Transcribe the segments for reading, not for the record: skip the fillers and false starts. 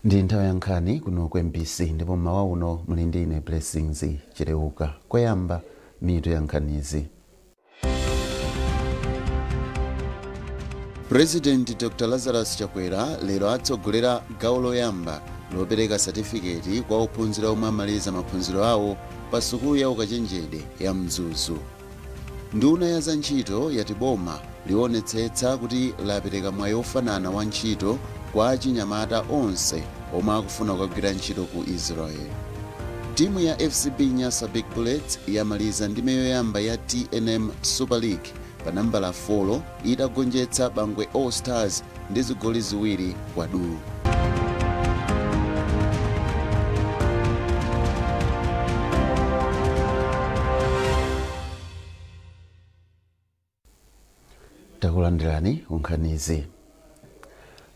Ndi nthawi ya nkhani kuno ku MBC, ndipo mmawa uno muli ndi ine Blessings Chileuka. Koyamba, mitu ya nkhanizi. President Dr Lazarus Chakwera lero atsogolera gawo loyamba lopereka satifiketi kwa ophunzira omwe amaliza maphunziro awo pa sukulu ya ukachenjede ya Mzuzu. Nduna ya za ntchito yati boma liwonetsetsa kuti lapereka mwayi ofanana wa ntchito kwa achinyamata onse omwe akufuna kukagwira ntchito ku Israel. Timu ya FCB Nyasa Big Bullets yamaliza ndime yoyamba ya TNM Super League pa nambala 4 itagonjetsa Bangwe All Stars ndi zigoli 2 kwa duu. Takulandirani kunkhanizi.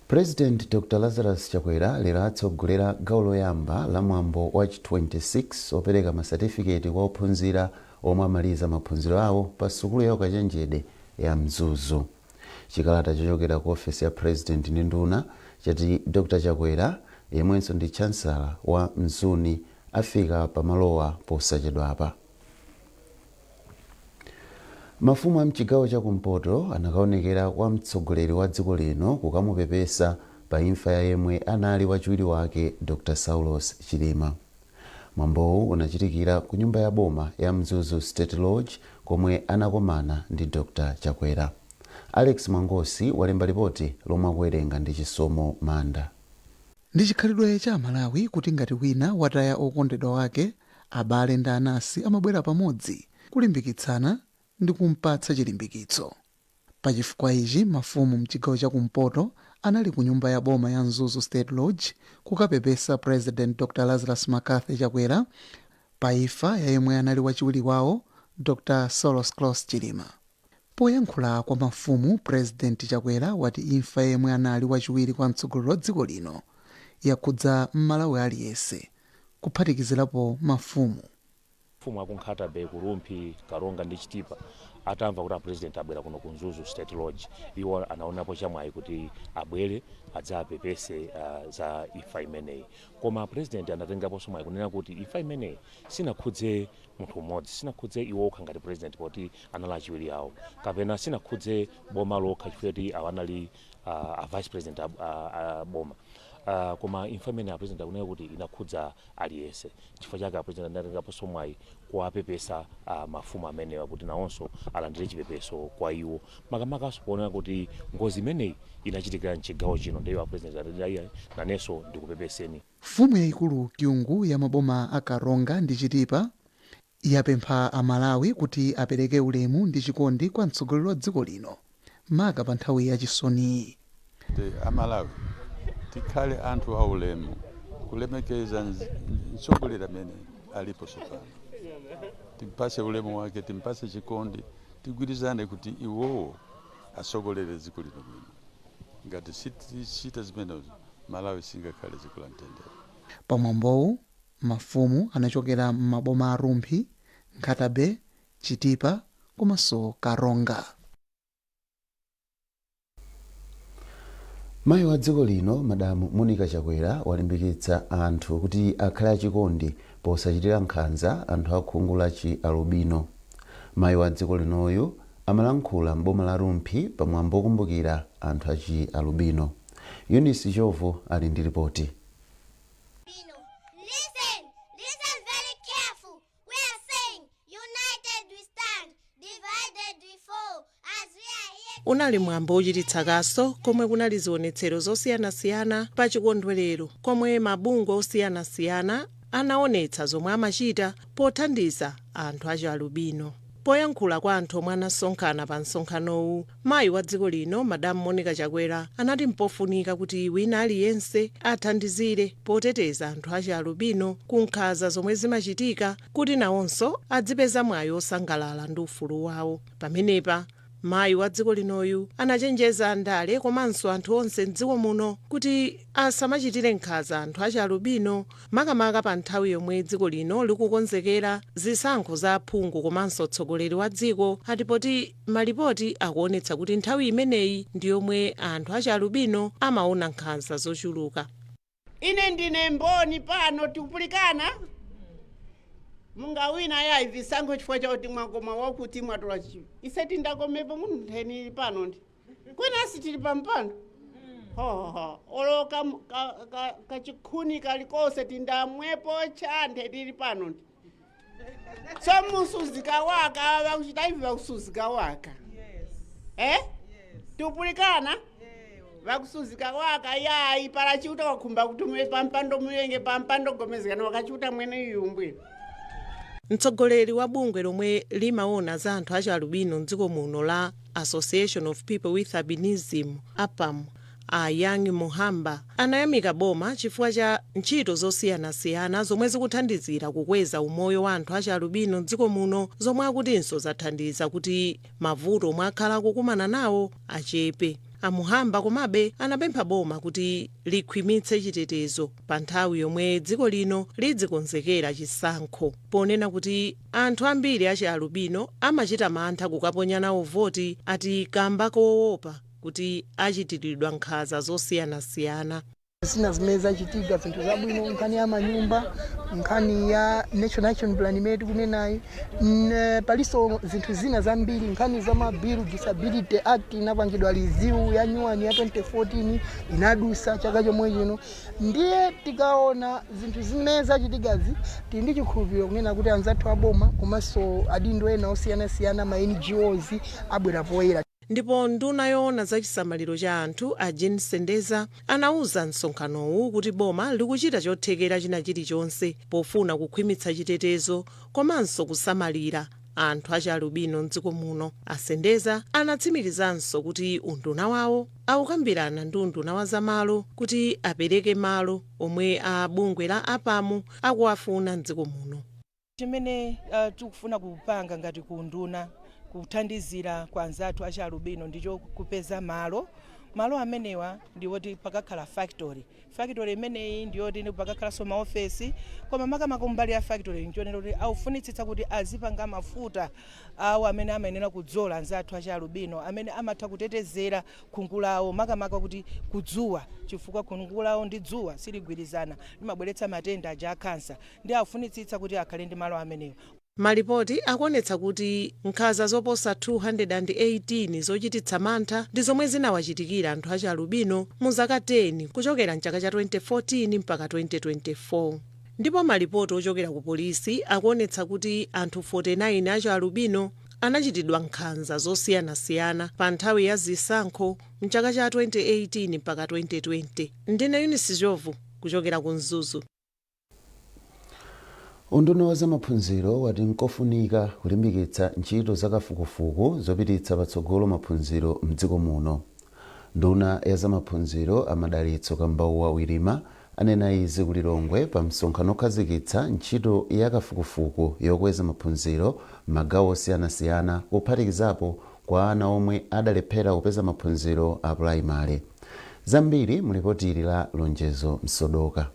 President Dr Lazarus Chakwera lero atsogolera gawo loyamba la mwambo wa chi 26 opereka masatifiketi kwa ophunzira omwe amaliza maphunziro awo pa sukulu ya ukachenjede ya Mzuzu. Chikalata chochokera ku ofesi ya President ndi nduna chati Dr Chakwera, yemwenso ndi Chancellor wa Mzuni, afika pamalowa posachedwapa. Mafumu a mchigawo cha kumpoto anakaonekera kwa mtsogoleri wa dziko lino kukamupepesa pa imfa ya yemwe anali wachiwiri wake Dr Saulos Chilima. Mwambowu unachitikira ku nyumba ya boma ya Mzuzu State Lodge komwe anakomana ndi Dr Chakwera. Alex Mwangosi walemba lipoti lomwe akuwerenga ndi Chisomo Manda. Ndi chikhalidwe cha Amalawi kuti ngati wina wataya okondedwa wake, abale ndi anasi amabwera pamodzi kulimbikitsana ndi kumpatsa chilimbikitso. Pa chifukwa ichi, mafumu mchigawo cha kumpoto anali ku nyumba ya boma ya Mzuzu State Lodge kukapepesa President Dr Lazarus McCarthy Chakwera pa imfa ya yemwe anali wachiwiri wawo Dr Saulos Klaus Chilima. Poyankhula kwa mafumu, President Chakwera wati imfa yemwe anali wachiwiri kwa mtsogoleri wa dziko lino yakhudza Mmalawi aliyense, kuphatikizirapo mafumu. Mafumu aku Nkhata Bay, ku Rumphi, Karonga ndi Chitipa atamva kuti a President abwera kuno ku Mzuzu State Lodge, iwo anaonapo chamwayi kuti abwere adzapepese za imfa imeneyi. Koma a President anatengaponso mwayi kunena kuti imfa imeneyi sinakhudze munthu mmodzi, sinakhudze iwo okha ngati President poti anali achiwiri awo, kapena sinakhudze boma lokha chifukwa choti awo anali a Vice President a boma. Koma imfa imeneyi a President akunena kuti inakhudza aliyense. Chifukwa chake a President anatengaponso mwayi kuwapepesa mafumu amenewa kuti nawonso alandire chipepeso kwa iwo, makamakaso poonera kuti ngozi imeneyi inachitikira mchigawo chino. Ndiye a President anati, "Ayi, nanenso ndikupepeseni." Mfumu yayikulu Kyungu ya maboma a Karonga ndi Chitipa yapempha Amalawi kuti apereke ulemu ndi chikondi kwa mtsogoleri wa dziko lino maka pa nthawi yachisoniyi. Amalawi tikhale anthu aulemu, kulemekeza mtsogoleri amene alipo tsopano. Timpase ulemu wake, timpase chikondi, tigwirizane kuti iwowo atsogolere dziko lino bwino. Ngati sitichita zimenezo, Malawi singakhale dziko la mtendere. Pamwambowu, mafumu anachokera m'maboma a Rumphi, Nkhata Bay, Chitipa komanso Karonga. Mayi wa dziko lino Madamu Monica Chakwera walimbikitsa anthu kuti akhale achikondi posachitira nkhanza anthu akhungu la chi alubino. Mayi wa dziko linoyu amalankhula m'boma la Rumphi pamwambo wokumbukira anthu achi alubino. Eunice Chovu ali ndi ripoti. Listen, listen very careful. We are saying, United we stand, divided we fall. As we are here. Unali mwambo wochititsa kaso komwe kunali zionetsero zosiyanasiyana pa chikondwerero, komwe mabungwe osiyanasiyana anaonetsa zomwe amachita pothandiza anthu achialubino. Poyankhula kwa anthu omwe anasonkhana pa msonkhanowu, mayi wa dziko lino Madamu Monica Chakwera anati mpofunika kuti wina aliyense athandizire poteteza anthu achialubino ku nkhanza zomwe zimachitika, kuti nawonso adzipeza mwayi osangalala ndi ufulu wawo. Pamenepa mayi wa dziko linoyu anachenjeza andale komanso anthu onse mdziko muno kuti asamachitire nkhanza anthu achialubino, makamaka pa nthawi yomwe dziko lino likukonzekera zisankho za aphungu komanso mtsogoleri wa dziko, atipoti malipoti akuonetsa kuti nthawi imeneyi ndi yomwe anthu achialubino amaona nkhanza zochuluka. Ine ndine mboni pano, tikupulikana mungawina yayi visankho chifukwa chakuti mwakoma wakuti mwatola chi ise tindakomepo munthu ntheni ili pano ndi kwinasi tili pampando hohoho olo kachikhuni kalikose tindamwepo cha ntheni ili pano ndi so musuzika waka vakuchita ivi vakusuzika waka eh tikupulikana vakusuzika waka yayi pala chiuta wakhumba kuti muye pampando muyenge pampando gomezekana wakachiuta mwene iyumbwino. Mtsogoleri wa bungwe lomwe limaona za anthu achialubino mdziko muno la Association of People with Albinism, APAM, a Young Muhamba anayamika boma chifukwa cha ntchito zosiyanasiyana zomwe zikuthandizira kukweza umoyo wa anthu achialubino mdziko muno, zomwe akutinso zathandiza kuti mavuto omwe akhala akukumana nawo achepe. Amuhamba komabe anapempha boma kuti likhwimitse chitetezo pa nthawi yomwe dziko lino lidzikonzekera chisankho, ponena kuti anthu ambiri achialubino amachita mantha kukaponya nawo voti ati kamba koopa kuti achitiridwa nkhanza zosiyanasiyana. Zina zimene zachitika, zinthu zabwino, nkhani ya manyumba, nkhani ya National Action Plan imene tikunenayi, palinso zinthu zina zambiri, nkhani za mabilu, Disability Act inapangidwa review ya nyuwani ya 2014, inadusa chaka chomwe chino. Ndiye tikaona zinthu zimene zachitikazi, tili ndi chikhulupiriro kunena kuti anzathu aboma komanso adindo ena osiyanasiyana, ma NGOs, abwera poyera. Ndipo nduna yoona za chisamaliro cha anthu a Jean Sendeza anauza msonkhanowu kuti boma likuchita chothekera china chilichonse pofuna kukhwimitsa chitetezo komanso kusamalira anthu achialubino mdziko muno. Asendeza anatsimikizanso kuti unduna wawo akukambirana ndi unduna wa zamalo kuti apereke malo omwe a bungwe la APAMU akuwafuna mdziko muno. Chimene tikufuna kupanga ngati kunduna kuthandizira kwa anzathu achialubino ndicho kupeza malo. Malo amenewa ndiwoti pakakhala factory. Factory imeneyi ndiyoti pakakhalanso maofesi, koma makamaka mbali ya factory nchionera kuti aufunitsitsa kuti azipanga mafuta awo amene amayenera kudzola anzathu achialubino, amene amatha kutetezera khungu lawo, makamaka kuti kudzuwa, chifukwa khungu lawo ndi dzuwa siligwirizana, limabweretsa matenda aja a khansa. Ndi afunitsitsa kuti akhale ndi malo amenewa. Malipoti akuonetsa kuti nkhanza zoposa 218 zochititsa mantha ndi zomwe zinawachitikira anthu achialubino mu zaka 10 kuchokera mchaka cha 2014 mpaka 2024. Ndipo malipoti ochokera ku polisi akuonetsa kuti anthu 49 achialubino anachitidwa nkhanza zosiyanasiyana pa nthawi ya zisankho mchaka cha 2018 mpaka 2020. Ndine Eunice Jovu kuchokera ku Mzuzu. Unduna wa zamaphunziro wati nkofunika kulimbikitsa ntchito zakafukufuku zopititsa patsogolo maphunziro mdziko muno. Nduna ya zamaphunziro Amadalitso Kambauwa Wirima anena izi ku Lilongwe pa msonkhano okhazikitsa ntchito yakafukufuku yokweza maphunziro m'magawo osiyanasiyana, kuphatikizapo kwa ana omwe adalephera kupeza maphunziro a pulaimali. Zambiri mulipoti la Lonjezo Msodoka.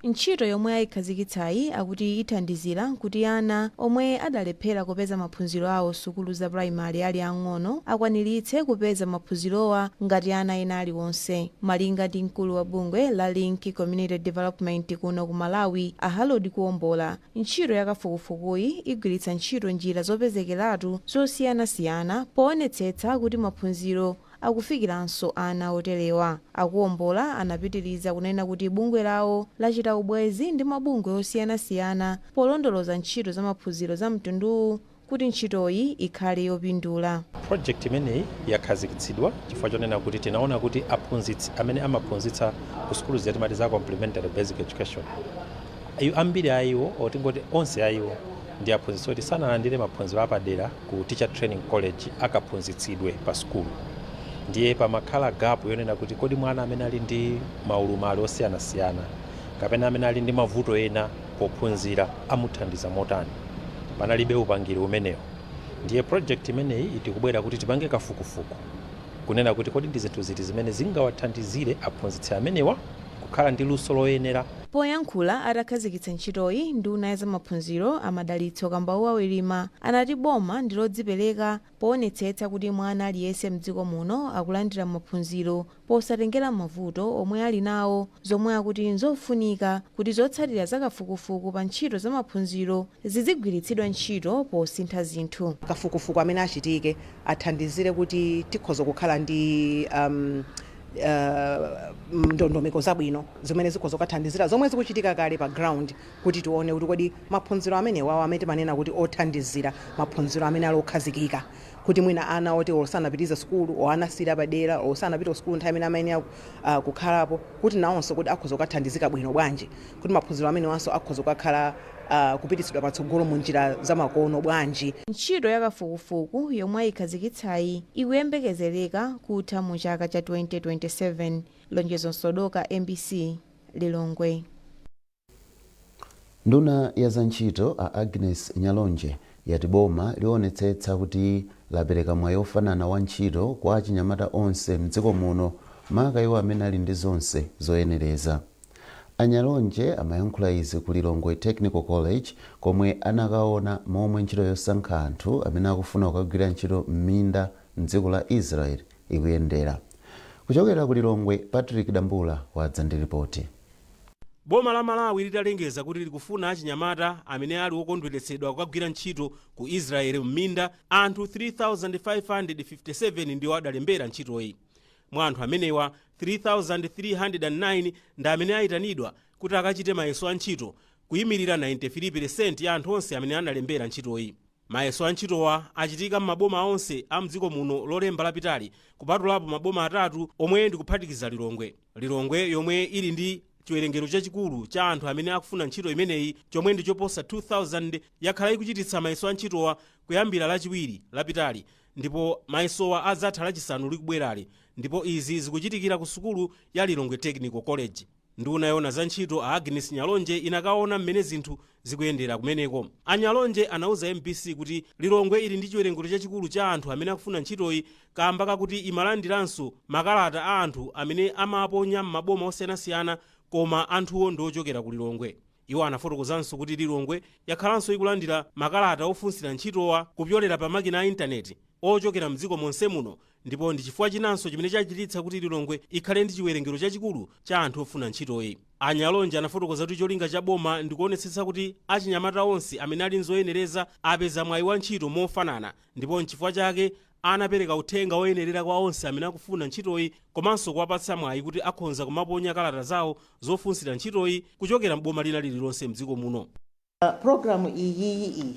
Ntchito yomwe ayikhazikitsayi akuti ithandizira kuti ana omwe adalephera kupeza maphunziro awo sukulu za purayimali ali ang'ono akwaniritse kupeza maphunzirowa ngati ana ena aliwonse. Malinga ndi mkulu wa bungwe la Link Community Development kuno ku Malawi, a Harold Kuwombola, ntchito yakafukufukuyi igwiritsa ntchito njira zopezekeratu zosiyanasiyana poonetsetsa kuti maphunziro akufikiranso ana oterewa. Akuwombola anapitiriza kunena kuti bungwe lawo lachita ubwezi ndi mabungwe osiyanasiyana polondoloza ntchito za maphunziro za mtunduwu kuti ntchitoyi ikhale yopindula. Project imeneyi yakhazikitsidwa chifukwa chonena kuti tinaona kuti aphunzitsi amene amaphunzitsa ku sukulu zatimati za complementary basic education, ambiri a iwo, otingoti onse a iwo, ndi aphunzitsi oti sanalandire maphunziro apadera ku teacher training college akaphunzitsidwe pa sukulu. Ndiye pamakhala gap yonena kuti kodi mwana amene ali ndi maulumali osiyanasiyana kapena amene ali ndi mavuto ena pophunzira amuthandiza motani? Panalibe upangiri umenewo. Ndiye project imeneyi itikubwera kuti tipange kafukufuku kunena kuti kodi ndi zinthu ziti zimene zingawathandizire aphunzitsi amenewa. Kukhala ndi luso loyenera. Poyankhula atakhazikitsa ntchitoyi, nduna ya zamaphunziro a Madalitso Kambauwa Wirima anati boma ndi lodzipereka poonetsetsa kuti mwana aliyense mdziko muno akulandira maphunziro posatengera mavuto omwe ali nawo, zomwe akuti nzofunika kuti zotsatira zakafukufuku pa ntchito za maphunziro zizigwiritsidwa ntchito posintha zinthu. Kafukufuku amene achitike athandizire kuti tikhoza kukhala ndi ndondomeko zabwino zimene zikhoza kukathandizira zomwe zikuchitika kale pa ground, kuti tione kuti kodi maphunziro amenewawo amene timanena kuti othandizira, maphunziro amene ali okhazikika, kuti mwina ana oti osanapitize sukulu o anasiyira padera o sanapite sukulu nthawi imene amayenera kukhalapo, kuti nawonso kuti akhoza kukathandizika bwino bwanji, kuti maphunziro amenewanso akhoza kukakhala kupititsidwa patsogolo mu njira zamakono bwanji. Ntchito ya kafukufuku yomwe ayikhazikitsayi ikuyembekezereka kutha mu chaka cha 2027. Lonjezo Sodoka, MBC, Lilongwe. Nduna ya zantchito a Agnes Nyalonje yati boma lionetsetsa kuti lapereka mwayi ofanana wa ntchito kwa achinyamata onse mdziko muno, maka iwo amene ali ndi zonse zoyenereza. Anyalonje amayankhula izi ku Lilongwe Technical College, komwe anakaona momwe ntchito yosankha anthu amene akufuna kukagwira ntchito m'minda mdziko la Israel ikuyendera. Kuchokera ku Lilongwe, Patrick Dambula wadza ndi ripoti. Boma la Malawi litalengeza kuti likufuna achinyamata amene ali okondweretsedwa kukagwira ntchito ku Israeli m'minda, anthu 3557 ndiwo adalembera ntchitoyi. Mwa anthu amenewa, 3309 ndi amene ayitanidwa kuti akachite mayeso a ntchito, kuyimirira 93% ya anthu onse amene analembera ntchitoyi. Mayeso a ntchitowa achitika m'maboma onse a mdziko muno Lolemba lapitali, kupatulapo maboma atatu omwe ndikuphatikiza Lilongwe. Lilongwe, yomwe ili ndi chiwerengero chachikulu cha anthu amene akufuna ntchito imeneyi, chomwe ndi choposa 2000, yakhala ikuchititsa mayeso a ntchitowa kuyambira Lachiwiri lapitali, ndipo mayesowa adzatha Lachisanu likubwerali, ndipo izi zikuchitikira ku sukulu ya Lilongwe Technical College. Nduna yona za ntchito a Agnes Nyalonje inakaona mmene zinthu zikuyendera kumeneko. Anyalonje anauza MBC kuti Lilongwe ili ndi chiwerengero chachikulu cha anthu amene akufuna ntchitoyi kamba kakuti imalandiranso makalata a anthu amene amaponya m'maboma osiyanasiyana, koma anthuwo ndi ochokera ku Lilongwe. Iwo anafotokozanso kuti Lilongwe yakhalanso ikulandira makalata ofunsira ntchitowa kupyolera pa makina a intaneti ochokera mdziko monse muno, ndipo ndi chifukwa chinanso chimene chachititsa kuti Lilongwe ikhale ndi chiwerengero chachikulu cha anthu ofuna ntchitoyi. Anyalonje anafotokoza kuti cholinga cha boma ndikuonetsetsa kuti achinyamata onse amene ali nzoyenereza apeza mwayi wa ntchito mofanana, ndipo nchifukwa chake anapereka uthenga woyenerera kwa onse amene akufuna ntchitoyi, komanso kuwapatsa mwayi kuti akhonza kumaponya kalata zawo zofunsira ntchitoyi kuchokera m'boma lina lililonse mdziko muno. Programu iyiyi iyi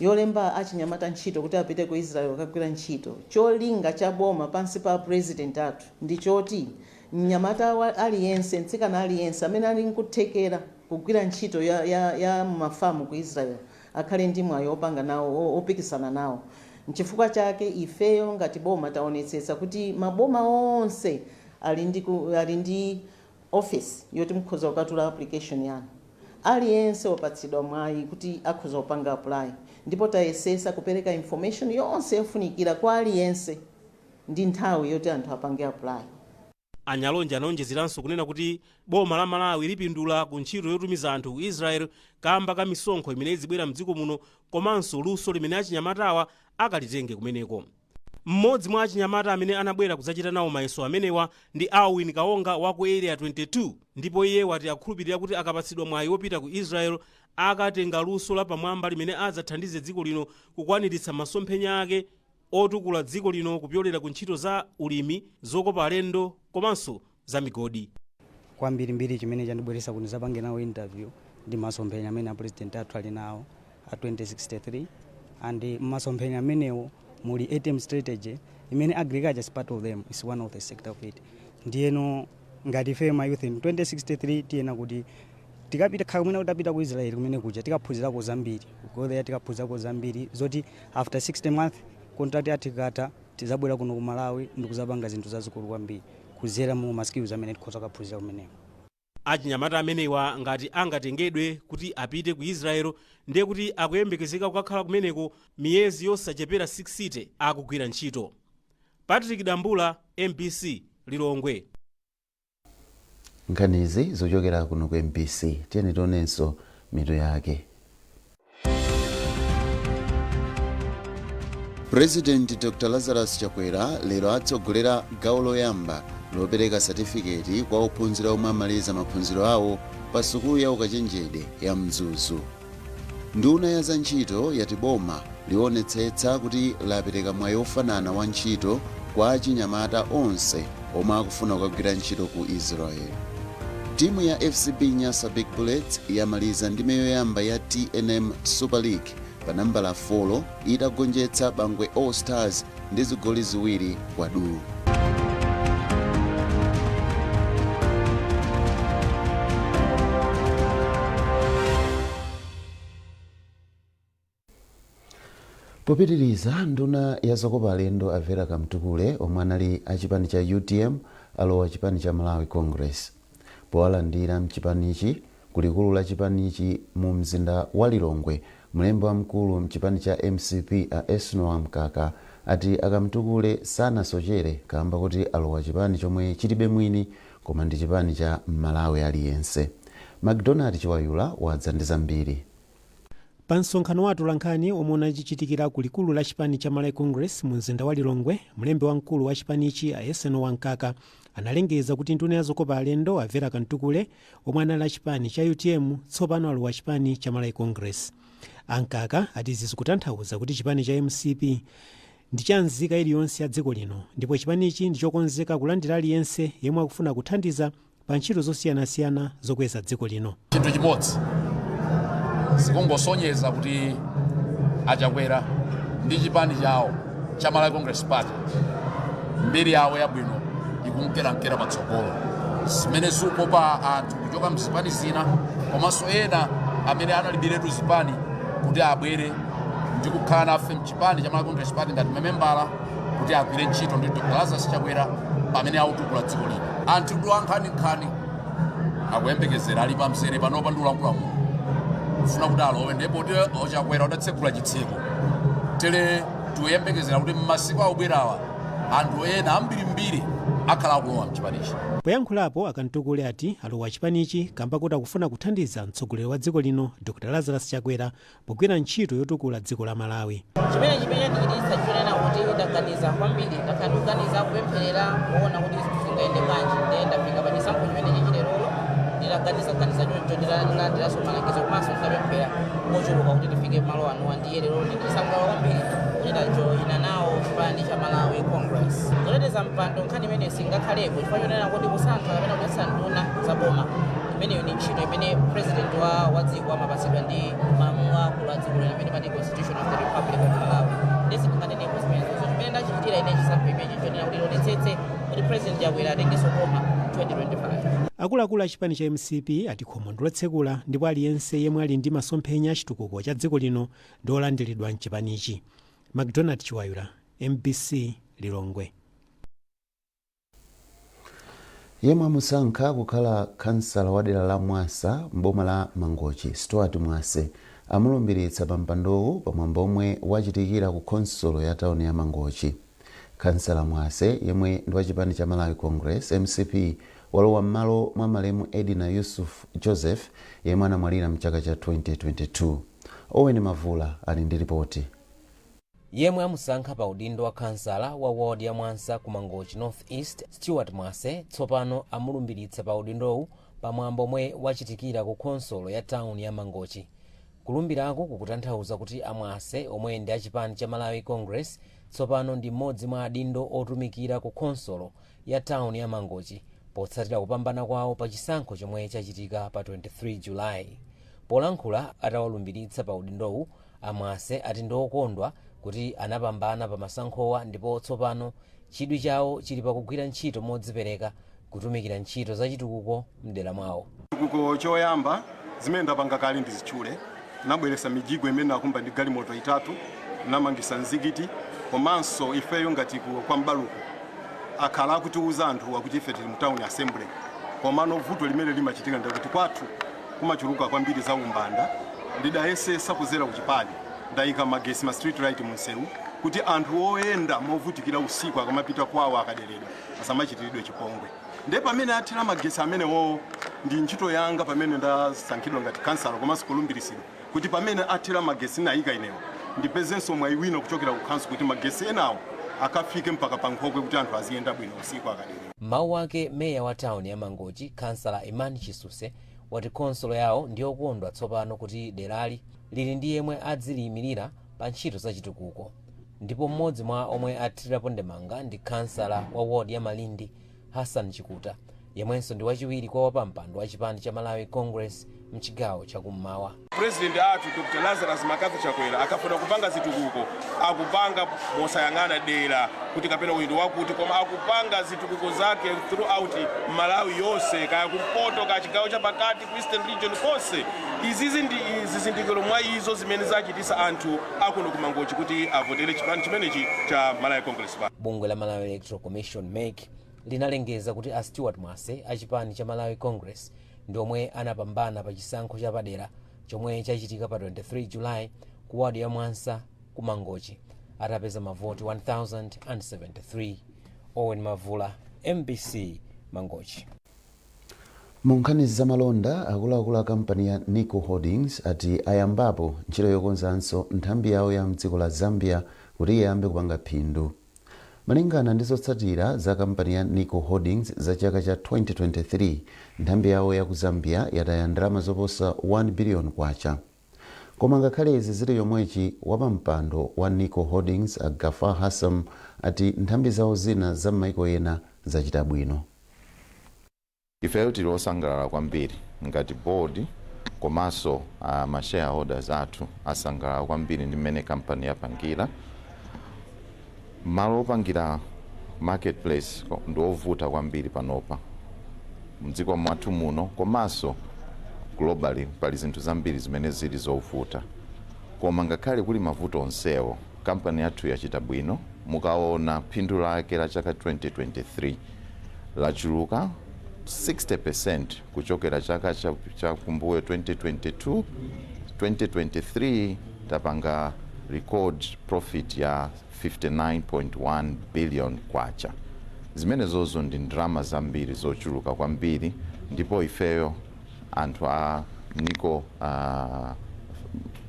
yolemba achinyamata ntchito kuti apite ku Israel kukagwira ntchito, cholinga cha boma pansi pa president athu ndi choti mnyamata aliyense, mtsikana aliyense amene ali nkuthekera kugwira ntchito ya mafamu ku Israel akhale ndi mwayi opanga nawo, opikisana nawo. Nchifukwa chake ifeyo ngati boma taonetsetsa kuti maboma onse ali ndi office yoti mukhoza kukatula application yanu. Aliyense wapatsidwa mwayi kuti akhoza kupanga apply, ndipo tayesesa kupereka information yonse yofunikira kwa aliyense ndi nthawi yoti anthu apange apply. Anyalonje anaonjezeranso kunena kuti boma la Malawi lipindula ku ntchito yotumiza anthu ku Israel kamba ka misonkho imene izibwera mdziko muno, komanso luso limene achinyamatawa akalitenge kumeneko. Mmodzi mwa achinyamata amene anabwera kudzachita nawo mayeso amenewa ndi Alwin Kaonga wa ku Area 22, ndipo iye wati akukhulupirira kuti akapatsidwa mwayi wopita ku Israel akatenga luso lapamwamba limene adzathandize dziko lino kukwaniritsa masomphenya ake otukula dziko lino kupyolera ku ntchito za ulimi, zokopa alendo komanso za migodi. Kwambirimbiri chimene chandibweretsa kuti ndizapange nawo interview ndi masomphenya amene a president athu ali nawo a 2063, and masomphenya amenewo muli ATM strategy imene agriculture is part of them, is one of the sector of it. Ndiyeno ngati ife ma youth in 2063 tiyena kuti tikapita khala kumene kutapita ku Israel kumene kuja tikaphunzirako zambiri, go there tikaphunzirako zambiri zoti after 60 month contract yathu ikatha tizabwera kuno ku Malawi ndikuzapanga zinthu zazikulu kwambiri kuzera mu ma skills amene tikhoza kukaphunzira kumeneko. Achinyamata amenewa ngati angatengedwe kuti apite ku Israel, ndiye kuti akuyembekezeka kukakhala kumeneko miyezi yosachepera 60 akugwira ntchito. Patrick Dambula, MBC, Lilongwe. Nkhanizi zochokera kuno ku MBC. Tiyeni tionenso mitu yake. President Dr Lazarus Chakwera lero atsogolera gawo loyamba lopereka satifiketi kwa ophunzira omwe amaliza maphunziro awo pa sukulu ya ukachenjede ya Mzuzu. Nduna ya zantchito yati boma liwonetsetsa kuti lapereka mwayi ofanana wa ntchito kwa achinyamata onse omwe akufuna kukagwira ntchito ku Israel. Timu ya FCB Nyasa Big Bullets yamaliza ndime yoyamba ya TNM Super League pa nambala 4 itagonjetsa Bangwe All Stars ndi zigoli 2-2. Popitiriza, nduna ya zokopa alendo a Vera Kamtukule omwe anali a chipani cha UTM alowa chipani cha Malawi Congress. Powalandira mchipanichi kulikulu la chipanichi mu mzinda wa Lilongwe, mlembi wamkulu mchipani cha MCP a Eisenhower Mkaka ati aKamtukule sanasochere kamba kuti alowa chipani chomwe chilibe mwini koma ndi chipani cha Malawi aliyense. McDonald Chiwayula wadza ndi zambiri. Pa msonkhano wa atolankhani omwe unachitikira ku likulu la chipani cha Malawi Congress mu mzinda wa Lilongwe, mlembi wamkulu wa chipanichi a Eisenhower Mkaka analengeza kuti nduna ya zokopa alendo a Vera Kamtukule omwe anali a chipani cha UTM tsopano alowa chipani cha Malawi Congress. AMkaka ati izi zikutanthauza kuti chipani cha MCP ndi cha nzika iliyonse ya dziko lino ndipo chipanichi ndi chokonzeka kulandira aliyense yemwe akufuna kuthandiza pa ntchito zosiyanasiyana zokweza dziko lino. Chinthu chimodzi zikungosonyeza kuti aChakwera ndi chipani chawo cha Malawi Congress Party mbiri yawo yabwino ikunkerankera patsogolo, zimene zikukopa anthu kuchoka mzipani zina komanso ena amene analibiretu zipani kuti abwere ndi kukhala nafe mchipani cha Malawi Congress Party ngati mamembala kuti agwire ntchito ndi Dr Lazarus Chakwera pamene akutukula dziko lino. Anthu ndi ankhaninkhani akuyembekezera ali pamzere panopa ndi ulankhula muno kufuna kuti alowe, ndipo kuti oChakwera udatsegula chitseko tere tikuyembekezera kuti m'masiku akubwerawa anthu ena ambirimbiri akhala akulowa mchipanichi. Poyankhulapo aKamtukule ati alowa chipanichi kamba kuti akufuna kuthandiza mtsogoleri wa dziko lino Dr Lazarus Chakwera pogwira ntchito yotukula dziko la Malawi. Chimene chandichititsa chonena kuti ndaganiza kwambiri, ndakhala ndikuganiza, kupempherera, kuona kuti zinthu zingayende bwanji, ndiye ndafika pa chisankho chimene chichilerolo. Nditaganizaganiza choncho, nditalandiranso malangizo komanso nditapemphera mochuluka kuti tifike malo anuwa, ndiye lero ndisangalala kwambiri kuti ndajoyina nawo chipani cha Malawi Congress. Zoteteza mpando, nkhani imene singakhalepo chifukwa chonena kuti kusankha kapena kuyesa nduna za boma, imeneyo ndi ntchito imene president wa dziko amapatsidwa ndi malamulo akulu a dziko lino amene pati Constitution of the Republic of Malawi, ndi sindinganenepo zimenezozo. Chimene ndachichitira ine chisankho imenechi chonena kuti tionetsetse kuti President Chakwera atengenso boma 2025. Akuluakulu a chipani cha MCP ati khomo ndilotsekula ndipo aliyense yemwe ali ndi masomphenya a chitukuko cha dziko lino ndi olandiridwa mchipanichi. McDonald Chiwayula, MBC, Lilongwe. Yemwe amusankha kukhala khansala wa dera la Mwasa m'boma la Mangochi, Stuart Mwase, amulumbiritsa pa mpandowu pamwambo omwe wachitikira ku khonsolo ya tauni ya Mangochi. Khansala Mwase, yemwe ndi wa chipani cha Malawi Congress, MCP, walowa m'malo mwa malemu Edina Yusuf Joseph yemwe anamwalira mchaka cha 2022. Owen Mavula ali ndi ripoti. Yemwe amusankha pa udindo wa khansala wa ward ya Mwansa ku Mangochi North East, Stuart Mwase, tsopano amulumbiritsa pa udindowu pamwambo omwe wachitikira ku khonsolo ya tawuni ya Mangochi. Kulumbirako kukutanthauza kuti aMwase, omwe ndi achipani cha Malawi Congress, tsopano ndi mmodzi mwa adindo otumikira ku khonsolo ya tawuni ya Mangochi potsatira kupambana kwawo pa chisankho chomwe chachitika pa 23 Julayi. Polankhula atawalumbiritsa pa udindowu, aMwase ati ndiokondwa kuti anapambana pa masankhowa ndipo tsopano chidwi chawo chili pakugwira ntchito modzipereka kutumikira ntchito zachitukuko mdera mwawo. Chitukuko choyamba zimene ndapanga kale ndizitchule: nabweretsa mijigo imene nakumba ndi galimoto itatu, namangisa mzikiti, komanso ifeyo ngati kwa Mbaluku akhala akutiuza anthuwa kuti ife tili mu town assembly, komano vuto limene limachitika ndikuti kwathu kumachuluka kwambiri za umbanda. Ndidayesesa kuzera kuchipani, ndayika magesi, ma street light munsewu, kuti anthu oyenda movutikira usiku akamapita kwawo akaderedwa asamachitiridwe chipongwe. Ndiye pamene athira magesi amenewo, ndi ntchito yanga pamene ndasankhidwa ngati kansala komanso kulumbiritsidwa kuti pamene athira magesi nayika inewo, ndipezenso mwayi wina kuchokera ku council kuti magesi enawo akafike mpaka pa nkhokwe kuti anthu aziyenda bwino usiku akadere. Mawu ake, meya wa tawuni ya Mangochi, Kansala Iman Chisuse, wati khonsolo yawo ndiyokondwa tsopano kuti derali lili ndi yemwe adziliyimirira pa ntchito zachitukuko. Ndipo mmodzi mwa omwe athirirapo ndemanga ndi kansala wa ward ya Malindi, Hassan Chikuta, yemwenso ndi wachiwiri kwa wapampando wa chipani cha Malawi Congress mchigawo chakummawa. President athu Dr Lazarus McCarthy Chakwera akafuna kupanga zitukuko, akupanga mosayang'ana dera kuti kapena uyu ndi wakuti, koma akupanga zitukuko zake throughout Malawi yonse, kaya kumpoto, kaya chigawo chapakati, ku Eastern Region, konse. Izizi ndi zizindikiro mwa izo zimene zachitisa anthu akuno ku Mangochi kuti avotere chipani chimenechi cha Malawi Congress Party. Bungwe la Malawi Electoral Commission, MEC, linalengeza kuti a Stewart Mwase a chipani cha Malawi Congress ndi omwe anapambana pa chisankho chapadera chomwe chachitika pa 23 Julayi ku wadi ya Mwansa ku Mangochi, atapeza mavoti 1073. Owen Mavula, MBC, Mangochi. Mu nkhani zamalonda, akuluakulu a kampani ya Nico Holdings ati ayambapo ntchito yokonzanso nthambi yawo ya mdziko la Zambia kuti iyambe kupanga phindu. Malingana ndi zotsatira za kampani ya Nico Holdings za chaka cha 2023, nthambi yawo ya ku Zambia yataya ndalama zoposa 1 billion kwacha. Koma ngakhale izi zili chomwechi, wapampando wa Nico Holdings, a Gafar Hassam, ati nthambi zawo zina za m'maiko ena zachita bwino. Ifeyo tili osangalala kwambiri ngati board, komanso ma shareholders athu asangalala kwambiri ndi mmene kampani yapangira. Malo opangira marketplace ndi ovuta kwambiri panopa mdziko mwathu muno, komanso globally pali zinthu zambiri zimene zili zovuta. Koma ngakhale kuli mavuto onsewo, kampani yathu yachita bwino. Mukaona phindu lake la chaka 2023 lachuluka 60% kuchokera chaka cha kumbuyo 2022. 2023 tapanga record profit ya 59.1 billion kwacha. Zimenezozo ndi ndalama zambiri zochuluka kwambiri, ndipo ifeyo anthu a Nico,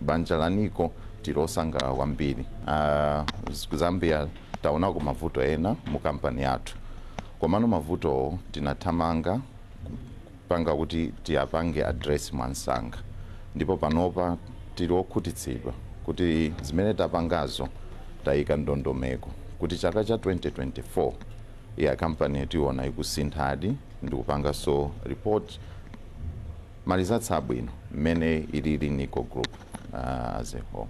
banja la Nico, tili osangalala kwambiri. Zambia taonako mavuto ena mu kampani yathu, komano mavutowo tinathamanga kupanga kuti tiyapange address mwansanga, ndipo panopa tili okhutitsidwa kuti zimene tapangazo tayika ndondomeko kuti chaka cha 2024 iya kampani tiona ikusinthadi ndi kupanganso report ma results abwino mmene ilili Nico Group as a whole.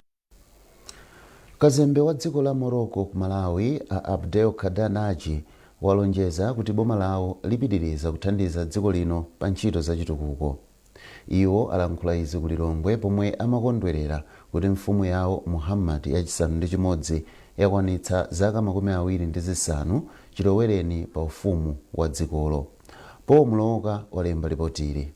Kazembe wa dziko la Morocco ku Malawi, a Abdel Kader Naji, walonjeza kuti boma lawo lipitiriza kuthandiza dziko lino pa ntchito zachitukuko. Iwo alankhula izi ku Lilongwe pomwe amakondwerera kuti mfumu yawo Muhammad yachisanu ndi chimodzi yakwanitsa zaka 25 chilowereni pa ufumu wa dzikolo. Paul Mlowoka walemba ripotili.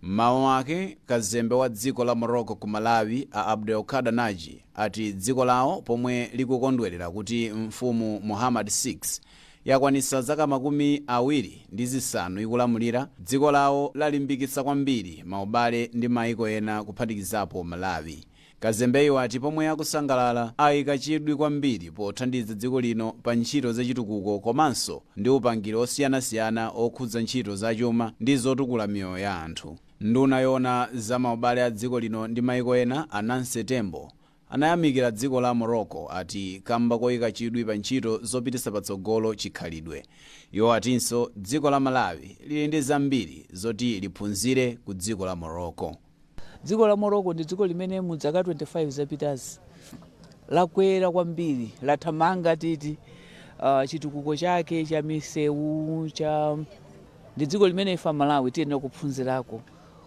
Mmawu ake, kazembe wa dziko la Morocco ku Malawi, a Abdelkader Naji, ati dziko lawo pomwe likukondwerera kuti mfumu Muhammad VI yakwanitsa zaka 25 ikulamulira, dziko lawo lalimbikitsa kwambiri maubale ndi maiko ena kuphatikizapo Malawi. Kazembeyo ati pomwe akusangalala, ayika chidwi kwambiri pothandiza dziko lino pa ntchito zachitukuko komanso ndi upangiri osiyanasiyana okhudza ntchito zachuma ndi zotukula miyoyo ya anthu. Nduna yoona za maubale a dziko lino ndi maiko ena, a Nancy Tembo, anayamikira dziko la Morocco ati kamba koyika chidwi pa ntchito zopititsa patsogolo chikhalidwe. Iwo atinso dziko la Malawi lili ndi zambiri zoti liphunzire ku dziko la Morocco. Dziko la Morocco ndi dziko limene mu zaka 25 zapitazi lakwera kwambiri, lathamanga titi chitukuko chake cha misewu cha ndi dziko limene ife Malawi tiyenera kuphunzirako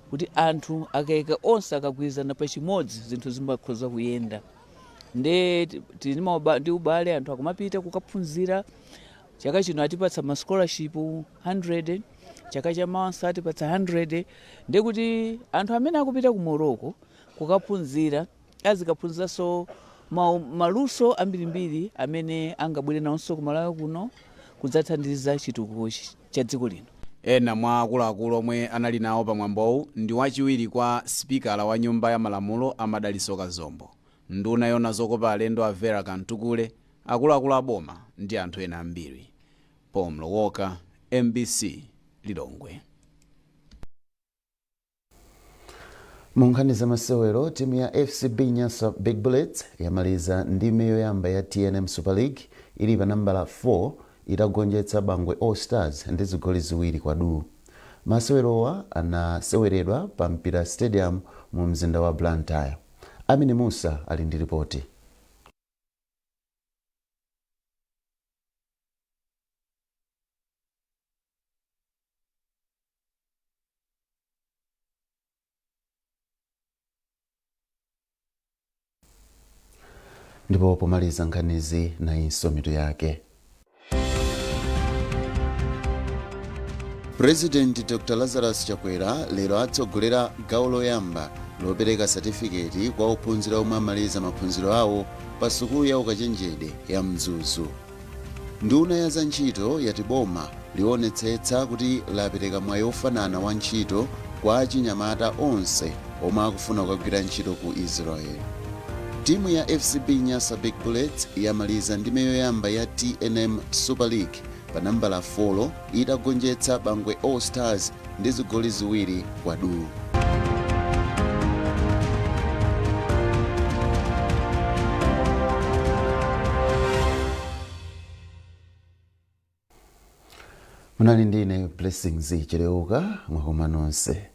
kuti anthu akayika onse akagwirizana pachimodzi, zinthu zimakhoza kuyenda. Nde tili ndi ubale, anthu akumapita kukaphunzira. Chaka chino atipatsa ma scholarship 100, chaka chamawanso atipatsa 100. Ndekuti anthu amene akupita ku Morocco kukaphunzira azikaphunziranso maluso ambirimbiri amene angabwere nawonso ku Malawi kuno. Kudzathandiza chitukuko cha dziko lino. Ena mwa akuluakulu omwe anali nawo pamwambowu ndi wachiwiri kwa sipikala wa Nyumba ya Malamulo a Madalitso Kazombo, nduna yona zokopa alendo a Vera Kamtukule, akuluakulu aboma ndi anthu ena ambiri. Paul Mlowoka, MBC, Lilongwe. Mu nkhani za masewero, timu ya FCB Nyasa Big Bullets yamaliza ndime yoyamba ya TNM Super League ili pa nambala 4 itagonjetsa Bangwe All Stars ndi zigoli 2-0. Masewerowa anaseweredwa pa Mpira Stadium mu mzinda wa Blantyre. Amini Musa ali ndi ripoti. Ndipo pomaliza nkhanizi, nayinso mitu yake. President Dr Lazarus Chakwera lero atsogolera gawo loyamba lopereka satifiketi kwa ophunzira omwe amaliza maphunziro awo pa sukulu ya ukachenjede ya Mzuzu. Nduna ya zantchito yati boma liwonetsetsa kuti lapereka mwayi ofanana wa ntchito kwa achinyamata onse omwe akufuna kukagwira ntchito ku Israel. Timu ya FCB Nyasa Big Bullets yamaliza ndime yoyamba ya TNM Super League pa nambala 4 itagonjetsa Bangwe All Stars ndi zigoli 2-0. Munali ndine Blessings Chileuka. Mwakoma nonse.